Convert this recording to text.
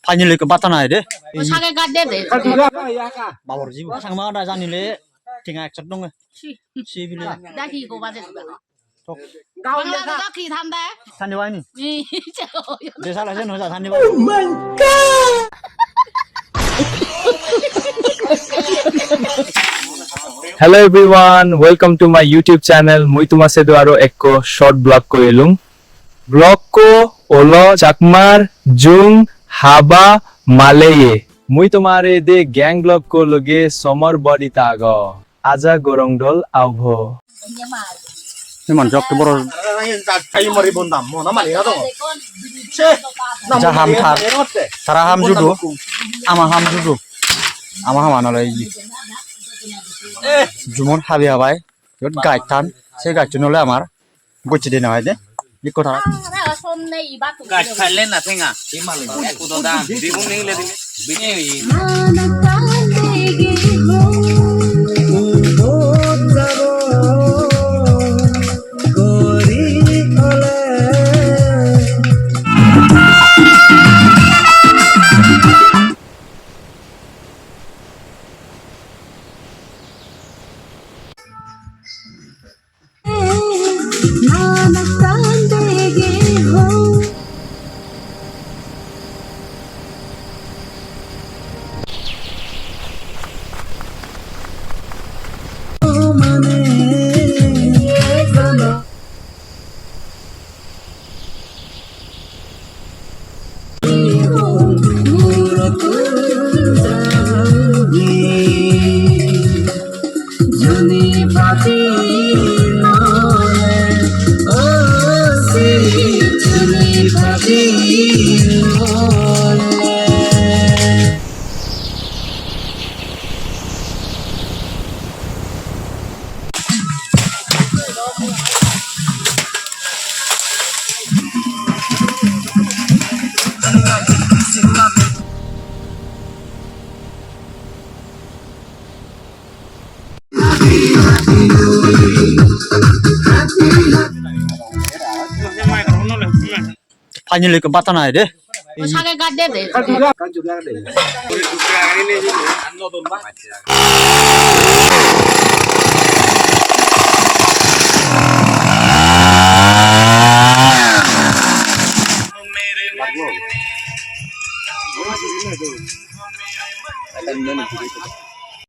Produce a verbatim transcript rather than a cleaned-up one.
Pani loi ekko bata nai de. O sage gaj de de. Babor jibo. Sangma da janile tenga ekso donge. Si. Si bile. Da hi go baje. Tok. Bangla da ki tham de? Sandi bai ni. Ni. De sala je no ja sandi bai. Oh my God! Hello everyone, welcome to my YouTube channel. Mui tuma sedu aro ekko short vlog koilung. Vlog ko olo Chakmar jung haba maleye. Mui tomare de gang vlog ko loge somar body tago. Aja gorong dol aubo. Iman jok boro. Jaham thar. Tara ham judo. Ama ham judo. Ama ham ole. Jumon habi habai. Iyot gaj than. Se gajchun ole amar. Gocche de noi de. Ikko tara. Gaj phalle na tenga. Kudo da, bigun nile dile. Bini. Pani loi ekko bata nai de. O sage gaj de de.